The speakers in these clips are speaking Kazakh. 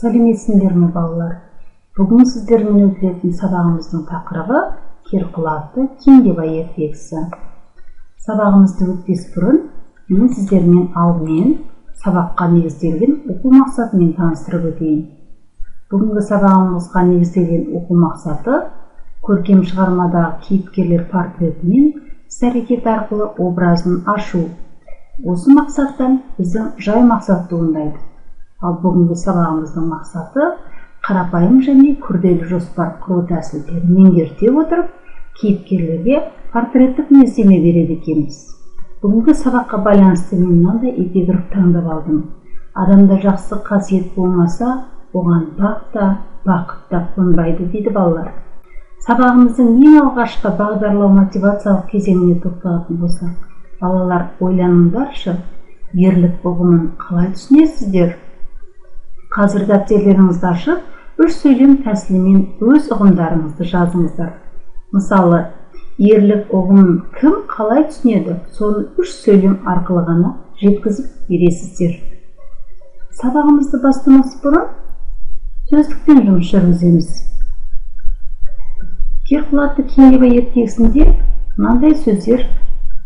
Сәлеметсіңдер ме, балалар? Бүгін сіздермен өтілетін сабағымыздың тақырыбы Керқұла Кендебай ертегісі. Сабағымызды өтпес бұрын мен сіздермен алдымен сабаққа негізделген оқу мақсатымен таныстырып өтейін. Бүгінгі сабағымызға негізделген оқу мақсаты көркем шығармадағы кейіпкерлер портретімен іс-әрекет арқылы образын ашу. Осы мақсаттан біздің жай мақсат туындайды. Ал бүгінгі сабағымыздың мақсаты қарапайым және күрделі жоспар құру тәсілдерін меңгерте отырып, кейіпкерлерге портреттік мінездеме береді екенбіз. Бүгінгі сабаққа байланысты мен мынандай эпиграф таңдап алдым. Адамда жақсы қасиет болмаса, оған бақ та, бақыт та қонбайды, дейді балалар. Сабағымыздың ең алғашқы бағдарлау мотивациялық кезеңіне тоқталатын болсақ, балалар, ойланыңдаршы, ерлік ұғымын қалай түсінесіздер? Қазір дәптерлеріңізді ашып, үш сөйлем тәсілімен өз ұғымдарыңызды жазыңыздар. Мысалы, ерлік ұғымын кім қалай түсінеді, соны үш сөйлем арқылы ғана жеткізіп бересіздер. Сабағымызды бастамас бұрын сөздікпен жұмыс жүргіземіз. Керқұла Кендебай ертегісінде мынандай сөздер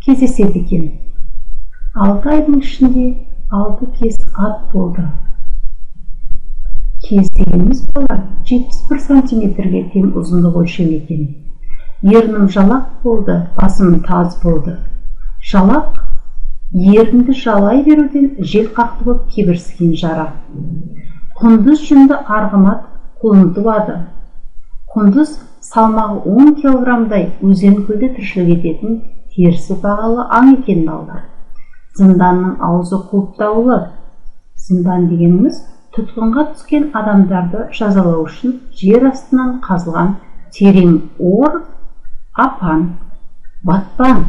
кездеседі екен. 6 айдың ішінде 6 кез ат болды. Кез дегеніміз, балалар, 71 сантиметрге тең ұзындық өлшем екен. Ернім жалақ болды, басым таз болды. Жалақ ерінді жалай беруден жел қақты боп кебірсіген жара. Құндыз жүнді арғымат құлын туады. Құндыз салмағы 10 килограммдай өзен көлде тіршілік ететін терісі бағалы аң екен, балалар. Зынданның аузы құлыптаулы. Зындан дегеніміз тұтқынға түскен адамдарды жазалау үшін жер астынан қазылған терең ор, апан. Батпан.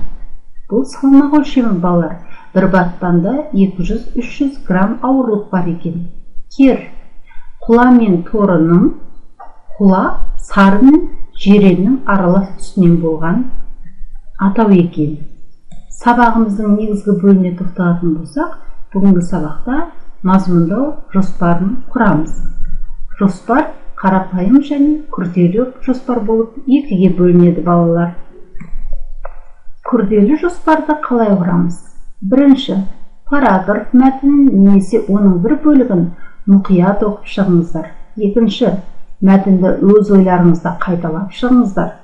Бұл салмақ өлшемі, балалар. Бір батпанда 200-300 грамм ауырлық бар екен. Кер. Құла мен торының, құла сары мен жиреннің аралас түсінен болған атау екен. Сабағымыздың негізгі бөліміне тоқталатын болсақ, бүгінгі сабақта мазмұндау жоспарын құрамыз. Жоспар қарапайым және күрделі жоспар болып екіге бөлінеді, балалар. Күрделі жоспарды қалай құрамыз? Бірінші, параграф мәтінін немесе оның бір бөлігін мұқият оқып шығыңыздар. Екінші, мәтінді өз ойларыңызда қайталап шығыңыздар.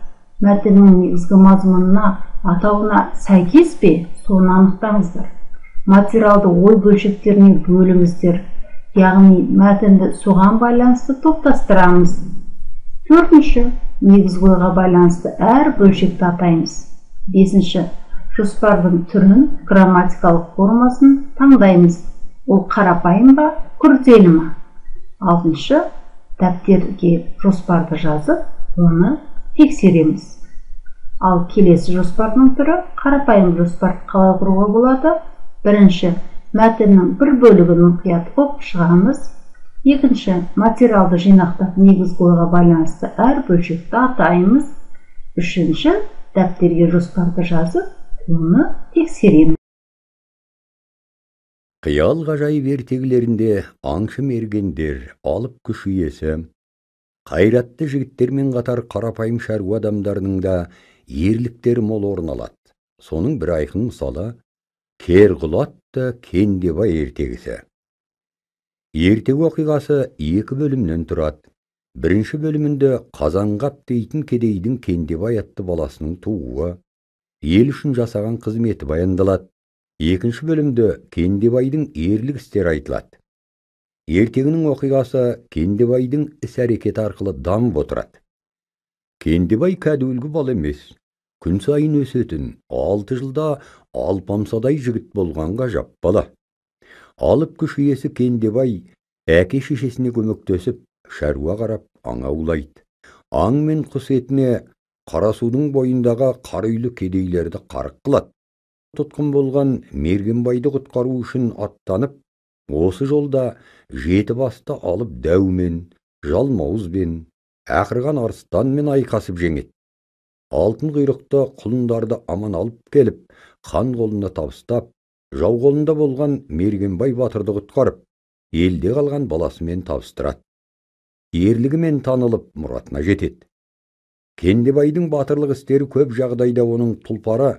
Мәтіннің негізгі мазмұнына, атауына сәйкес пе, соны анықтаңыздар. Материалды ой бөлшектеріне бөліңіздер, яғни мәтінді соған байланысты топтастырамыз. Төртінші, негізгі ойға байланысты әр бөлшекті атаймыз. Бесінші, жоспардың түрін, грамматикалық формасын таңдаймыз. Ол қарапайым ба, күрделі ма? Алтыншы, дәптерге жоспарды жазып, оны тексереміз. Ал келесі жоспардың түрі қарапайым жоспар қалай құруға болады? Бірінші, мәтіннің бір бөлігін мұқият оқып шығамыз. Екінші, материалды жинақтап негізгі ойға байланысты әр бөлшекті атаймыз. Үшінші, дәптерге жоспарды жазып, оны тексереміз. Қиял ғажайып ертегілерінде аңшы мергендер, алып күш иесі, қайратты жігіттермен қатар қарапайым шаруа адамдарының да ерліктері мол орын алады. Соның бір айқын мысалы Керқұла Кендебай ертегісі. Ертегі оқиғасы екі бөлімнен тұрады. Бірінші бөлімінде Қазанғап дейтін кедейдің Кендебай атты баласының тууы, ел үшін жасаған қызметі баяндалады. Екінші бөлімде Кендебайдың ерлік істері айтылады. Ертегінің оқиғасы Кендебайдың іс-әрекеті арқылы дамып отырады. Кендебай кәдуілгі бала емес, күн сайын өсетін, 6 жылда алпамсадай жігіт болған ғажап бала. Алып күш иесі Кендебай әке шешесіне көмектесіп, шаруа қарап аң аулайды. Аң мен құс етіне Қарасудың бойындағы қар үйлі кедейлерді қарық қылады. Тұтқын болған Мергенбайды құтқару үшін аттанып, осы жолда жеті басты алып дәумен, жалмауызбен, ақырған арыстанмен айқасып жеңеді. Алтын құйрықты құлындарды аман алып келіп, хан қолына табыстап, жау қолында болған Мергенбай батырды құтқарып, елде қалған баласымен табыстырады. ерлігімен танылып мұратына жетеді. Кендебайдың батырлық істері көп жағдайда оның тұлпары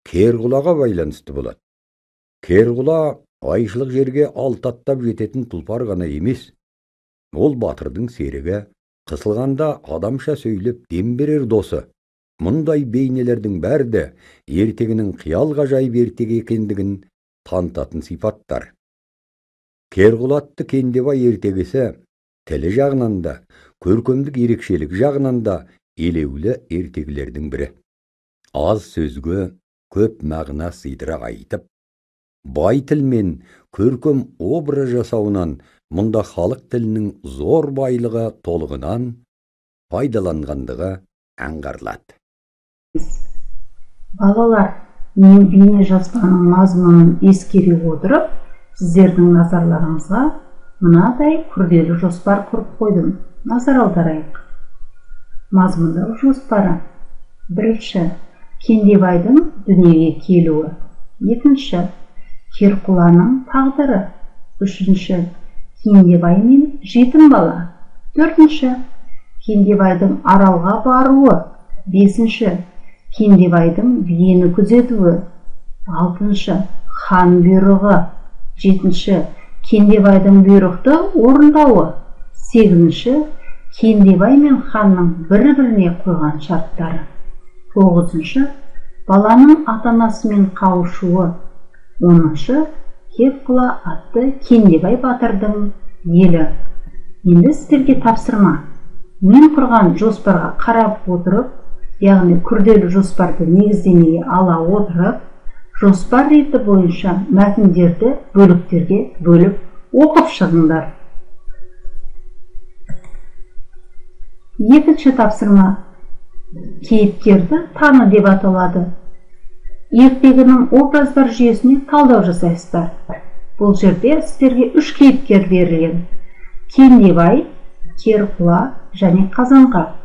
Керқұлаға байланысты болады. Керқұла айшылық жерге алты аттап жететін тұлпар ғана емес, ол батырдың серігі, қысылғанда адамша сөйлеп дем берер досы. Мұндай бейнелердің бәрі де ертегінің қиял ғажайып ертегі екендігін танытатын сипаттар. Керқұла атты Кендебай ертегісі тілі жағынан да, көркемдік ерекшелік жағынан да елеулі ертегілердің бірі. Аз сөзге көп мағына сыйдыра айтып, бай тілмен көркем образ жасауынан мұнда халық тілінің зор байлығы толығынан пайдаланғандығы аңғарылады. Балалар, мен бейне жазбаның мазмұнын ескере отырып, сіздердің назарларыңызға мынадай күрделі жоспар құрып қойдым. Назар аударайық. Мазмұндау жоспары. Бірінші, Кендебайдың дүниеге келуі. Екінші, Керқұланың тағдыры. Үшінші, Кендебай мен жетім бала. Төртінші, Кендебайдың Аралға баруы. Бесінші, Кендебайдың биені күзетуі. Алтыншы, хан бұйрығы. Жетінші, Кендебайдың бұйрықты орындауы. Сегізінші, Кендебай мен ханның бір-біріне қойған шарттары. Тоғызыншы, баланың ата-анасымен қауышуы. Оныншы, Керқұла атты Кендебай батырдың елі. Енді сіздерге тапсырма. Мен құрған жоспарға қарап отырып, яғни күрделі жоспарды негіздемеге ала отырып, жоспар реті бойынша мәтіндерді бөліктерге бөліп оқып шығыңдар. Екінші тапсырма. Кейіпкерді таны деп аталады. Ертегінің образдар жүйесіне талдау жасайсыздар. Бұл жерде сіздерге үш кейіпкер берілген. Кендебай, Керқұла және Қазанғап.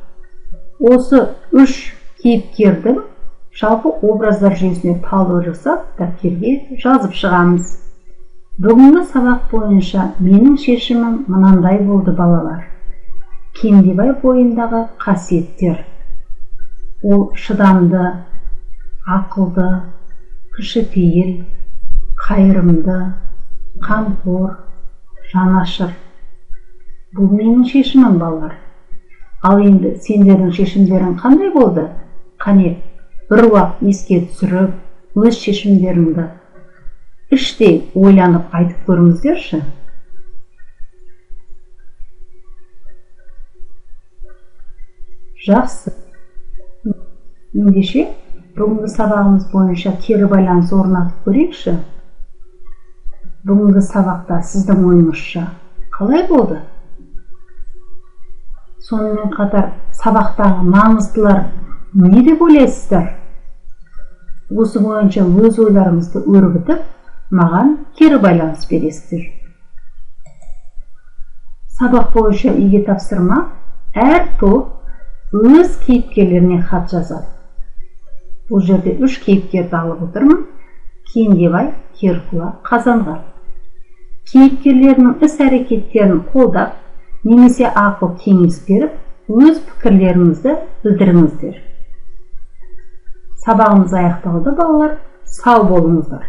Осы үш кейіпкердің жалпы образдар жүйесіне талдау жасап, дәптерге жазып шығамыз. Бүгінгі сабақ бойынша менің шешімім мынандай болды, балалар. Кендебай бойындағы қасиеттер. Ол шыдамды, ақылды, кішіпейіл, қайырымды, қамқор, жанашыр. Бұл менің шешімім, балалар. Ал енді сендердің шешімдерің қандай болды? Қане, бір уақыт еске түсіріп, өз шешімдеріңді іштей ойланып айтып көріңіздерші. Жақсы. Ендеше, бүгінгі сабағымыз бойынша кері байланыс орнатып көрейікші. Бүгінгі сабақта сіздің ойыңызша қалай болды? Сонымен қатар сабақтағы маңыздылар не деп ойлайсыздар? Осы бойынша өз ойларыңызды өрбітіп, маған кері байланыс бересіздер. Сабақ бойынша үйге тапсырма, әр топ өз кейіпкерлеріне хат жазады. Бұл жерде үш кейіпкерді алып отырмын. Кендебай, Керқұла, Қазанғап. Кейіпкерлерінің іс-әрекеттерін қолдап, немесе ақыл кеңес беріп, өз пікірлеріңізді білдіріңіздер. Сабағымыз аяқталды, балалар. Сау болыңыздар.